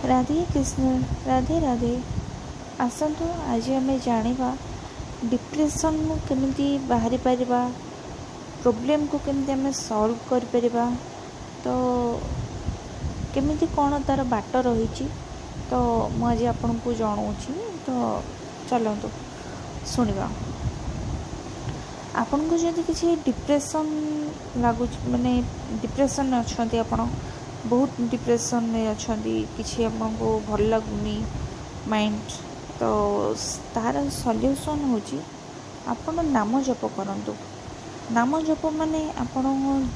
ରାଧେ କୃଷ୍ଣ, ରାଧେ ରାଧେ। ଆସନ୍ତୁ ଆଜି ଆମେ ଜାଣିବା ଡିପ୍ରେସନ୍ରୁ କେମିତି ବାହାରି ପାରିବା, ପ୍ରୋବ୍ଲେମ୍କୁ କେମିତି ଆମେ ସଲ୍ଭ କରିପାରିବା, ତ କେମିତି କ'ଣ ତା'ର ବାଟ ରହିଛି, ତ ମୁଁ ଆଜି ଆପଣଙ୍କୁ ଜଣାଉଛି। ତ ଚାଲନ୍ତୁ ଶୁଣିବା। ଆପଣଙ୍କୁ ଯଦି କିଛି ଡିପ୍ରେସନ୍ ଲାଗୁଛି, ମାନେ ଡିପ୍ରେସନ୍ରେ ଅଛନ୍ତି, ଆପଣ ବହୁତ ଡିପ୍ରେସନ୍ରେ ଅଛନ୍ତି, କିଛି ଆପଣଙ୍କୁ ଭଲ ଲାଗୁନି ମାଇଣ୍ଡ, ତ ତା'ର ସଲ୍ୟୁସନ୍ ହେଉଛି ଆପଣ ନାମ ଜପ କରନ୍ତୁ। ନାମ ଜପ ମାନେ ଆପଣ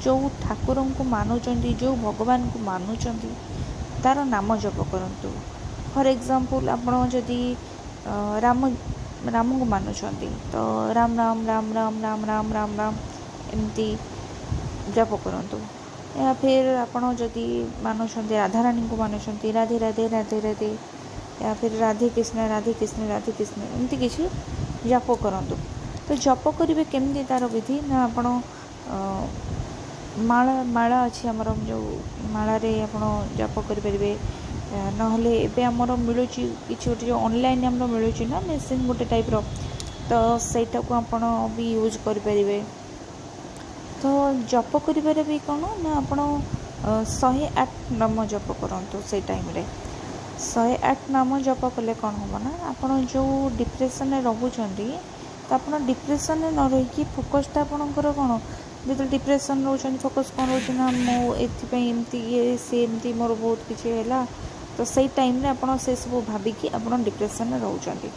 ଯେଉଁ ଠାକୁରଙ୍କୁ ମାନୁଛନ୍ତି, ଯେଉଁ ଭଗବାନଙ୍କୁ ମାନୁଛନ୍ତି, ତା'ର ନାମ ଜପ କରନ୍ତୁ। ଫର୍ ଏକ୍ଜାମ୍ପଲ୍, ଆପଣ ଯଦି ରାମଙ୍କୁ ମାନୁଛନ୍ତି, ତ ରାମ ରାମ ରାମ ରାମ ରାମ ରାମ ରାମ ରାମ ଏମିତି ଜପ କରନ୍ତୁ। ୟା ଫିର୍ ଆପଣ ଯଦି ମାନୁଛନ୍ତି, ରାଧାରାଣୀଙ୍କୁ ମାନୁଛନ୍ତି, ରାଧେ ରାଧେ ରାଧେ ରାଧେ, ୟା ଫିର୍ ରାଧେ କୃଷ୍ଣ ରାଧେ କୃଷ୍ଣ ରାଧେ କୃଷ୍ଣ, ଏମିତି କିଛି ଜପ କରନ୍ତୁ। ତ ଜପ କରିବେ କେମିତି, ତା'ର ବିଧି ନା ଆପଣ ମାଳା ଅଛି ଆମର, ଯେଉଁ ମାଳାରେ ଆପଣ ଜପ କରିପାରିବେ। ନହେଲେ ଏବେ ଆମର ମିଳୁଛି କିଛି ଗୋଟେ ଯେଉଁ ଅନଲାଇନ୍ ଆମର ମିଳୁଛି ନା ମେସିନ୍ ଗୋଟେ ଟାଇପ୍ର, ତ ସେଇଟାକୁ ଆପଣ ବି ୟୁଜ୍ କରିପାରିବେ। ତ ଜପ କରିବାରେ ବି କ'ଣ ନା ଆପଣ 108 ନାମ ଜପ କରନ୍ତୁ। ସେଇ ଟାଇମ୍ରେ 108 ନାମ ଜପ କଲେ କ'ଣ ହେବ ନା ଆପଣ ଯେଉଁ ଡିପ୍ରେସନ୍ରେ ରହୁଛନ୍ତି, ତ ଆପଣ ଡିପ୍ରେସନ୍ରେ ନ ରହିକି ଫୋକସ୍ଟା ଆପଣଙ୍କର କ'ଣ, ଯେତେବେଳେ ଡିପ୍ରେସନ୍ ରହୁଛନ୍ତି ଫୋକସ୍ କ'ଣ ରହୁଛି ନା ମୁଁ ଏଥିପାଇଁ ଏମିତି ଇଏ ସେ ଏମିତି ମୋର ବହୁତ କିଛି ହେଲା, ତ ସେଇ ଟାଇମ୍ରେ ଆପଣ ସେସବୁ ଭାବିକି ଆପଣ ଡିପ୍ରେସନ୍ରେ ରହୁଛନ୍ତି।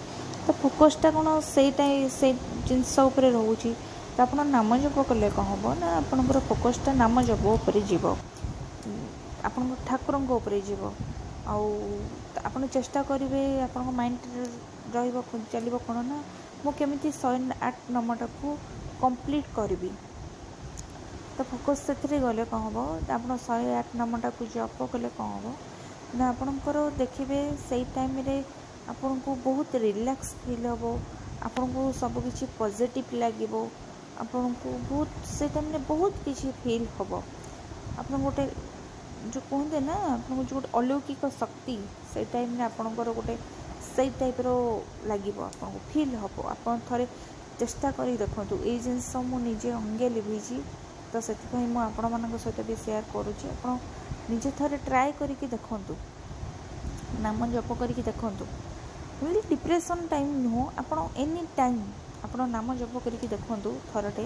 ତ ଫୋକସ୍ଟା କ'ଣ ସେଇ ଜିନିଷ ଉପରେ ରହୁଛି। ତ ଆପଣ ନାମ ଜପ କଲେ କ'ଣ ହେବ ନା ଆପଣଙ୍କର ଫୋକସ୍ଟା ନାମ ଜପ ଉପରେ ଯିବ, ଆପଣଙ୍କ ଠାକୁରଙ୍କ ଉପରେ ଯିବ। ଆଉ ଆପଣ ଚେଷ୍ଟା କରିବେ, ଆପଣଙ୍କ ମାଇଣ୍ଡରେ ରହିବ, ଚାଲିବ କ'ଣ ନା ମୁଁ କେମିତି 108 ନାମଟାକୁ କମ୍ପ୍ଲିଟ୍ କରିବି। ତ ଫୋକସ୍ ସେଥିରେ ଗଲେ କ'ଣ ହେବ, ଆପଣ 108 ନାମଟାକୁ ଜପ କଲେ କ'ଣ ହେବ ନା ଆପଣଙ୍କର ଦେଖିବେ ସେଇ ଟାଇମ୍ରେ ଆପଣଙ୍କୁ ବହୁତ ରିଲାକ୍ସ ଫିଲ୍ ହେବ, ଆପଣଙ୍କୁ ସବୁକିଛି ପଜିଟିଭ୍ ଲାଗିବ, ଆପଣଙ୍କୁ ବହୁତ ସେ ଟାଇମ୍ରେ ବହୁତ କିଛି ଫିଲ୍ ହେବ। ଆପଣଙ୍କୁ ଗୋଟେ ଯେଉଁ କୁହନ୍ତି ନା ଆପଣଙ୍କୁ ଯେଉଁ ଗୋଟେ ଅଲୌକିକ ଶକ୍ତି ସେଇ ଟାଇମ୍ରେ ଆପଣଙ୍କର ଗୋଟେ ସେଇ ଟାଇପ୍ର ଲାଗିବ, ଆପଣଙ୍କୁ ଫିଲ୍ ହେବ। ଆପଣ ଥରେ ଚେଷ୍ଟା କରି ଦେଖନ୍ତୁ। ଏଇ ଜିନିଷ ମୁଁ ନିଜେ ଅଙ୍ଗେ ଲିଭେଇଛି, ତ ସେଥିପାଇଁ ମୁଁ ଆପଣମାନଙ୍କ ସହିତ ବି ସେୟାର କରୁଛି। ଆପଣ ନିଜେ ଥରେ ଟ୍ରାଏ କରିକି ଦେଖନ୍ତୁ, ନାମ ଜପ କରିକି ଦେଖନ୍ତୁ। ଓନ୍ଲି ଡିପ୍ରେସନ୍ ଟାଇମ୍ ନୁହଁ, ଆପଣ ଏନି ଟାଇମ୍ ଆପଣ ନାମ ଜପ କରିକି ଦେଖନ୍ତୁ ଥରଟେ।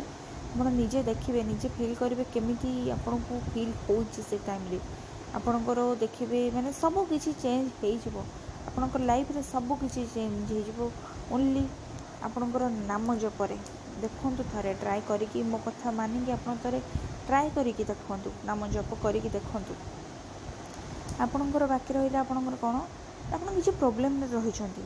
ଆପଣ ନିଜେ ଦେଖିବେ, ନିଜେ ଫିଲ୍ କରିବେ କେମିତି ଆପଣଙ୍କୁ ଫିଲ୍ ହେଉଛି ସେ ଟାଇମ୍ରେ। ଆପଣଙ୍କର ଦେଖିବେ ମାନେ ସବୁ କିଛି ଚେଞ୍ଜ ହେଇଯିବ, ଆପଣଙ୍କ ଲାଇଫ୍ରେ ସବୁ କିଛି ଚେଞ୍ଜ ହେଇଯିବ ଓନ୍ଲି ଆପଣଙ୍କର ନାମ ଜପରେ। ଦେଖନ୍ତୁ ଥରେ ଟ୍ରାଏ କରିକି, ମୋ କଥା ମାନିକି ଆପଣ ଥରେ ଟ୍ରାଏ କରିକି ଦେଖନ୍ତୁ, ନାମ ଜପ କରିକି ଦେଖନ୍ତୁ। ଆପଣଙ୍କର ବାକି ରହିଲା ଆପଣଙ୍କର କ'ଣ, ଆପଣ କିଛି ପ୍ରୋବ୍ଲେମ୍ରେ ରହିଛନ୍ତି,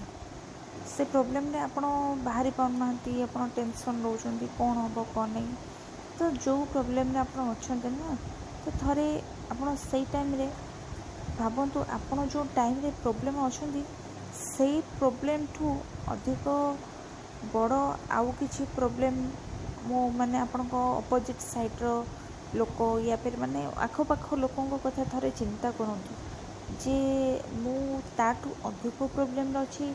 ସେ ପ୍ରୋବ୍ଲେମ୍ରେ ଆପଣ ବାହାରି ପାରୁନାହାନ୍ତି, ଆପଣ ଟେନସନ୍ ରହୁଛନ୍ତି କ'ଣ ହେବ କ'ଣ ନାହିଁ। ତ ଯେଉଁ ପ୍ରୋବ୍ଲେମ୍ରେ ଆପଣ ଅଛନ୍ତି ନା, ତ ଥରେ ଆପଣ ସେଇ ଟାଇମ୍ରେ ଭାବନ୍ତୁ ଆପଣ ଯେଉଁ ଟାଇମ୍ରେ ପ୍ରୋବ୍ଲେମ୍ ଅଛନ୍ତି ସେଇ ପ୍ରୋବ୍ଲେମ୍ଠୁ ଅଧିକ ବଡ଼ ଆଉ କିଛି ପ୍ରୋବ୍ଲେମ୍ ମୁଁ ମାନେ ଆପଣଙ୍କ ଅପୋଜିଟ୍ ସାଇଡ଼୍ର ଲୋକ ୟା ଫିର୍ ମାନେ ଆଖପାଖ ଲୋକଙ୍କ କଥା ଥରେ ଚିନ୍ତା କରନ୍ତୁ ଯେ ମୁଁ ତା'ଠୁ ଅଧିକ ପ୍ରୋବ୍ଲେମ୍ରେ ଅଛି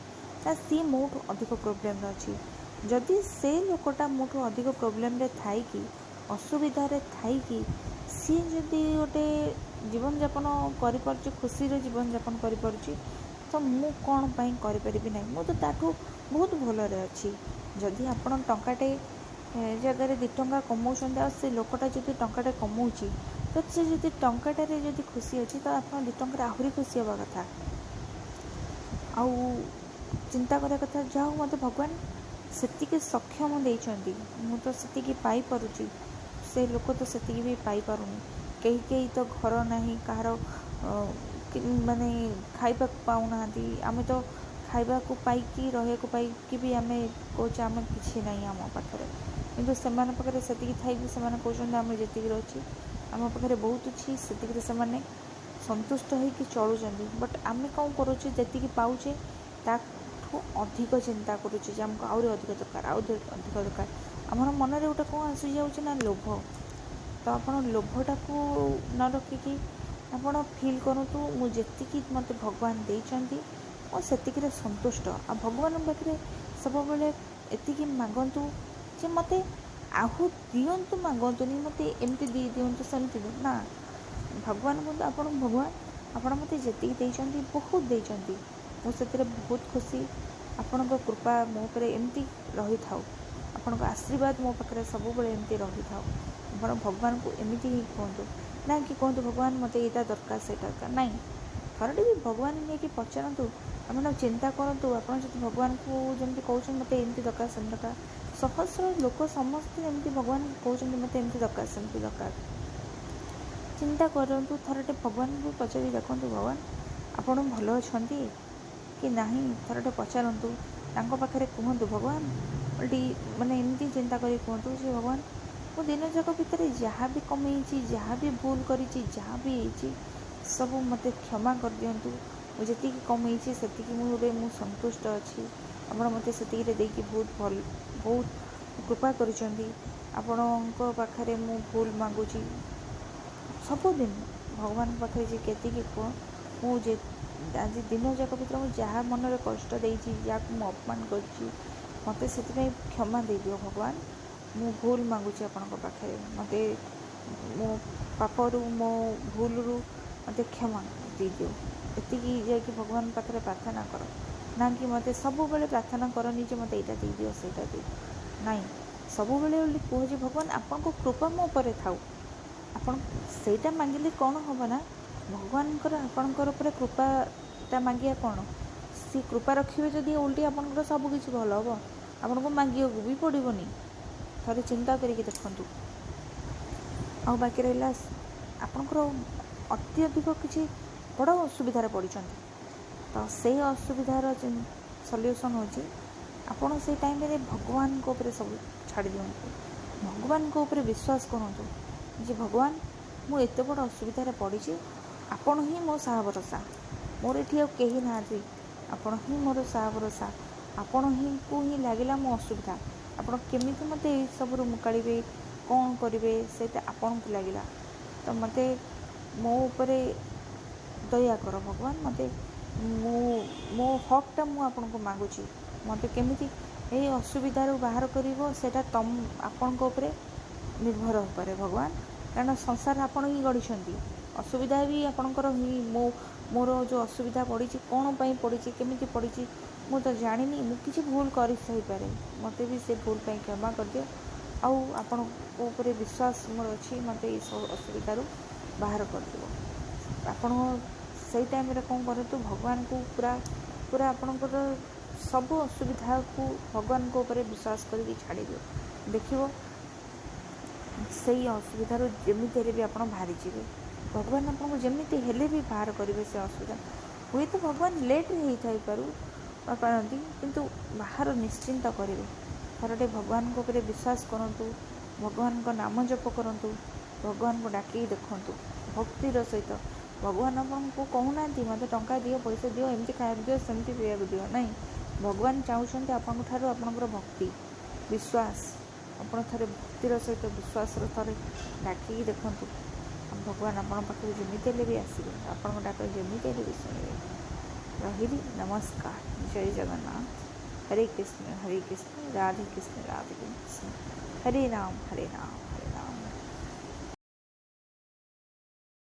ନା ସିଏ ମୋଠୁ ଅଧିକ ପ୍ରୋବ୍ଲେମ୍ରେ ଅଛି। ଯଦି ସେ ଲୋକଟା ମୋଠୁ ଅଧିକ ପ୍ରୋବ୍ଲେମ୍ରେ ଥାଇକି, ଅସୁବିଧାରେ ଥାଇକି ସିଏ ଯଦି ଗୋଟେ ଜୀବନଯାପନ କରିପାରୁଛି, ଖୁସିରେ ଜୀବନଯାପନ କରିପାରୁଛି, ତ ମୁଁ କ'ଣ ପାଇଁ କରିପାରିବି ନାହିଁ? ମୁଁ ତ ତା'ଠୁ ବହୁତ ଭଲରେ ଅଛି। ଯଦି ଆପଣ ଟଙ୍କାଟେ ଜାଗାରେ 2 ଟଙ୍କା କମାଉଛନ୍ତି ଆଉ ସେ ଲୋକଟା ଯଦି ଟଙ୍କାଟେ କମାଉଛି, ତ ସେ ଯଦି ଟଙ୍କାଟାରେ ଯଦି ଖୁସି ଅଛି, ତ ଆପଣ 2 ଟଙ୍କାରେ ଆହୁରି ଖୁସି ହେବା କଥା। ଆଉ ଚିନ୍ତା କରିବା କଥା, ଯାହା ହଉ ମୋତେ ଭଗବାନ ସେତିକି ସକ୍ଷମ ଦେଇଛନ୍ତି, ମୁଁ ତ ସେତିକି ପାଇପାରୁଛି, ସେ ଲୋକ ତ ସେତିକି ବି ପାଇପାରୁନି। କେହି କେହି ତ ଘର ନାହିଁ କାହାର, ମାନେ ଖାଇବାକୁ ପାଉନାହାନ୍ତି। ଆମେ ତ ଖାଇବାକୁ ପାଇକି ରହିବାକୁ ପାଇକି ବି ଆମେ କହୁଛେ ଆମେ କିଛି ନାହିଁ ଆମ ପାଖରେ, କିନ୍ତୁ ସେମାନଙ୍କ ପାଖରେ ସେତିକି ଥାଇକି ସେମାନେ କହୁଛନ୍ତି ଆମେ ଯେତିକିରେ ଅଛି ଆମ ପାଖରେ ବହୁତ ଅଛି, ସେତିକିରେ ସେମାନେ ସନ୍ତୁଷ୍ଟ ହେଇକି ଚଳୁଛନ୍ତି। ବଟ୍ ଆମେ କ'ଣ କରୁଛେ, ଯେତିକି ପାଉଛେ ତାଠୁ ଅଧିକ ଚିନ୍ତା କରୁଛେ ଯେ ଆମକୁ ଆହୁରି ଅଧିକ ଦରକାର, ଆହୁରି ଅଧିକ ଦରକାର। ଆମର ମନରେ ଗୋଟେ କ'ଣ ଆସିଯାଉଛି ନା ଲୋଭ। ତ ଆପଣ ଲୋଭଟାକୁ ନ ରଖିକି ଆପଣ ଫିଲ୍ କରନ୍ତୁ ମୁଁ ଯେତିକି ମୋତେ ଭଗବାନ ଦେଇଛନ୍ତି ମୁଁ ସେତିକିରେ ସନ୍ତୁଷ୍ଟ। ଆଉ ଭଗବାନଙ୍କ ପାଖରେ ସବୁବେଳେ ଏତିକି ମାଗନ୍ତୁ ଯେ ମୋତେ ଆହୁ ଦିଅନ୍ତୁ, ମାଗନ୍ତୁନି ମୋତେ ଏମିତି ଦେଇ ଦିଅନ୍ତୁ ସେମିତି ନା। ଭଗବାନ କୁହନ୍ତୁ ଆପଣ, ଭଗବାନ ଆପଣ ମୋତେ ଯେତିକି ଦେଇଛନ୍ତି ବହୁତ ଦେଇଛନ୍ତି, ମୁଁ ସେଥିରେ ବହୁତ ଖୁସି। ଆପଣଙ୍କ କୃପା ମୋ ଉପରେ ଏମିତି ରହିଥାଉ, ଆପଣଙ୍କ ଆଶୀର୍ବାଦ ମୋ ପାଖରେ ସବୁବେଳେ ଏମିତି ରହିଥାଉ। ଆପଣ ଭଗବାନଙ୍କୁ ଏମିତି ହିଁ କୁହନ୍ତୁ, ନା କି କୁହନ୍ତୁ ଭଗବାନ ମୋତେ ଏଇଟା ଦରକାର ସେଇଟା ଦରକାର। ନାଇଁ, ଥରଟେ ବି ଭଗବାନ ନେଇକି ପଚାରନ୍ତୁ। ଆପଣ ଚିନ୍ତା କରନ୍ତୁ, ଆପଣ ଯଦି ଭଗବାନଙ୍କୁ ଯେମିତି କହୁଛନ୍ତି ମୋତେ ଏମିତି ଦରକାର ସେମିତି ଦରକାର, ସହସ୍ର ଲୋକ ସମସ୍ତେ ଏମିତି ଭଗବାନଙ୍କୁ କହୁଛନ୍ତି ମୋତେ ଏମିତି ଦରକାର ସେମିତି ଦରକାର। ଚିନ୍ତା କରନ୍ତୁ, ଥରଟେ ଭଗବାନଙ୍କୁ ପଚାରି ଦେଖନ୍ତୁ, ଭଗବାନ ଆପଣ ଭଲ ଅଛନ୍ତି କି ନାହିଁ, ଥରଟେ ପଚାରନ୍ତୁ ତାଙ୍କ ପାଖରେ। କୁହନ୍ତୁ ଭଗବାନ ଓଲଟି ମାନେ ଏମିତି ଚିନ୍ତା କରି କୁହନ୍ତୁ ଯେ ଭଗବାନ ମୁଁ ଦିନଯାକ ଭିତରେ ଯାହା ବି କମେଇଛି, ଯାହା ବି ଭୁଲ କରିଛି, ଯାହା ବି ହେଇଛି ସବୁ ମୋତେ କ୍ଷମା କରିଦିଅନ୍ତୁ। ମୁଁ ଯେତିକି କମେଇଛି ସେତିକି ମୁଁ ସନ୍ତୁଷ୍ଟ ଅଛି। ଆପଣ ମୋତେ ସେତିକିରେ ଦେଇକି ବହୁତ ଭଲ, ବହୁତ କୃପା କରିଛନ୍ତି। ଆପଣଙ୍କ ପାଖରେ ମୁଁ ଭୁଲ ମାଗୁଛି ସବୁଦିନ। ଭଗବାନଙ୍କ ପାଖରେ ଯେ କେତିକି କୁହ, ମୁଁ ଯେ ଆଜି ଦିନଯାକ ଭିତରେ ମୁଁ ଯାହା ମନରେ କଷ୍ଟ ଦେଇଛି, ଯାହାକୁ ମୁଁ ଅପମାନ କରିଛି, ମୋତେ ସେଥିପାଇଁ କ୍ଷମା ଦେଇଦିଅ ଭଗବାନ। ମୁଁ ଭୁଲ ମାଗୁଛି ଆପଣଙ୍କ ପାଖରେ, ମୋତେ ମୋ ପାପରୁ ମୋ ଭୁଲରୁ ମୋତେ କ୍ଷମା ଦେଇଦିଅ। ଏତିକି ଯାଇକି ଭଗବାନଙ୍କ ପାଖରେ ପ୍ରାର୍ଥନା କର, ନା କି ମୋତେ ସବୁବେଳେ ପ୍ରାର୍ଥନା କରନି ଯେ ମୋତେ ଏଇଟା ଦେଇଦିଅ ସେଇଟା ଦେଇଦିଅ। ନାଇଁ, ସବୁବେଳେ ବୋଲି କୁହ ଯେ ଭଗବାନ ଆପଣଙ୍କ କୃପା ମୋ ଉପରେ ଥାଉ। ଆପଣ ସେଇଟା ମାଗିଲେ କ'ଣ ହେବ ନା, ଭଗବାନଙ୍କର ଆପଣଙ୍କର ଉପରେ କୃପାଟା ମାଗିବା କ'ଣ, ସେ କୃପା ରଖିବେ ଯଦି ଓଲଟି ଆପଣଙ୍କର ସବୁକିଛି ଭଲ ହେବ, ଆପଣଙ୍କୁ ମାଗିବାକୁ ବି ପଡ଼ିବନି। ଥରେ ଚିନ୍ତା କରିକି ଦେଖନ୍ତୁ। ଆଉ ବାକି ରହିଲା ଆପଣଙ୍କର ଅତ୍ୟଧିକ କିଛି ବଡ଼ ଅସୁବିଧାରେ ପଡ଼ିଛନ୍ତି, ତ ସେଇ ଅସୁବିଧାର ସଲ୍ୟୁସନ୍ ହେଉଛି ଆପଣ ସେଇ ଟାଇମ୍ରେ ଭଗବାନଙ୍କ ଉପରେ ସବୁ ଛାଡ଼ି ଦିଅନ୍ତୁ। ଭଗବାନଙ୍କ ଉପରେ ବିଶ୍ୱାସ କରନ୍ତୁ ଯେ ଭଗବାନ ମୁଁ ଏତେ ବଡ଼ ଅସୁବିଧାରେ ପଡ଼ିଛି, ଆପଣ ହିଁ ମୋ ସାହା ଭରସା, ମୋର ଏଠି ଆଉ କେହି ନାହାନ୍ତି, ଆପଣ ହିଁ ମୋର ସାହା ଭରସା, ଆପଣ ହିଁକୁ ହିଁ ଲାଗିଲା ମୋ ଅସୁବିଧା, ଆପଣ କେମିତି ମୋତେ ଏଇସବୁରୁ ମୁକାଳିବେ, କ'ଣ କରିବେ ସେଇଟା ଆପଣଙ୍କୁ ଲାଗିଲା, ତ ମୋତେ ମୋ ଉପରେ ଦୟା କର ଭଗବାନ, ମୋତେ ମୁଁ ମୋ ହକ୍ଟା ମୁଁ ଆପଣଙ୍କୁ ମାଗୁଛି, ମୋତେ କେମିତି ଏଇ ଅସୁବିଧାରୁ ବାହାର କରିବ ସେଇଟା ଆପଣଙ୍କ ଉପରେ ନିର୍ଭର କରେ ଭଗବାନ। କାରଣ ସଂସାର ଆପଣ ହିଁ ଗଢ଼ିଛନ୍ତି, ଅସୁବିଧା ବି ଆପଣଙ୍କର ହିଁ। ମୋର ଯେଉଁ ଅସୁବିଧା ପଡ଼ିଛି କ'ଣ ପାଇଁ ପଡ଼ିଛି, କେମିତି ପଡ଼ିଛି ମୁଁ ତ ଜାଣିନି, ମୁଁ କିଛି ଭୁଲ କରିଥାଇପାରେ, ମୋତେ ବି ସେ ଭୁଲ ପାଇଁ କ୍ଷମା କରିଦିଅ, ଆଉ ଆପଣଙ୍କ ଉପରେ ବିଶ୍ୱାସ ମୋର ଅଛି, ମୋତେ ଏଇସବୁ ଅସୁବିଧାରୁ ବାହାର କରିଦିଅ। ଆପଣ ସେଇ ଟାଇମ୍ରେ କ'ଣ କରନ୍ତୁ, ଭଗବାନଙ୍କୁ ପୁରା ପୁରା ଆପଣଙ୍କର ସବୁ ଅସୁବିଧାକୁ ଭଗବାନଙ୍କ ଉପରେ ବିଶ୍ୱାସ କରିକି ଛାଡ଼ିଦିଅ। ଦେଖିବ ସେଇ ଅସୁବିଧାରୁ ଯେମିତି ହେଲେ ବି ଆପଣ ବାହାରିଯିବେ। ଭଗବାନ ଆପଣଙ୍କୁ ଯେମିତି ହେଲେ ବି ବାହାର କରିବେ ସେ ଅସୁବିଧା। ହୁଏତ ଭଗବାନ ଲେଟ୍ରେ ହେଇଥାଇପାରୁ ପାରନ୍ତି, କିନ୍ତୁ ବାହାର ନିଶ୍ଚିନ୍ତ କରିବେ। ଥରଟେ ଭଗବାନଙ୍କ ଉପରେ ବିଶ୍ୱାସ କରନ୍ତୁ, ଭଗବାନଙ୍କ ନାମ ଜପ କରନ୍ତୁ, ଭଗବାନଙ୍କୁ ଡାକିକି ଦେଖନ୍ତୁ ଭକ୍ତିର ସହିତ। ଭଗବାନ ଆପଣଙ୍କୁ କହୁନାହାନ୍ତି ମୋତେ ଟଙ୍କା ଦିଅ, ପଇସା ଦିଅ, ଏମିତି ଖାଇବାକୁ ଦିଅ, ସେମିତି ପିଇବାକୁ ଦିଅ, ନାଇଁ। ଭଗବାନ ଚାହୁଁଛନ୍ତି ଆପଣଙ୍କ ଠାରୁ ଆପଣଙ୍କର ଭକ୍ତି, ବିଶ୍ୱାସ। ଆପଣ ଥରେ ଭକ୍ତିର ସହିତ ବିଶ୍ୱାସର ଥରେ ଡାକିକି ଦେଖନ୍ତୁ, ଭଗବାନ ଆପଣଙ୍କ ପାଖକୁ ଯେମିତି ହେଲେ ବି ଆସିବେ, ଆପଣଙ୍କ ଡାକ ଯେମିତି ହେଲେ ବି ଶୁଣିବେ। ରହିଲି, ନମସ୍କାର, ଜୟ ଜଗନ୍ନାଥ, ହରେ କୃଷ୍ଣ ହରେ କୃଷ୍ଣ, ରାଧେ କୃଷ୍ଣ ରାଧେ କୃଷ୍ଣ, ହରେ ରାମ ହରେ ରାମ।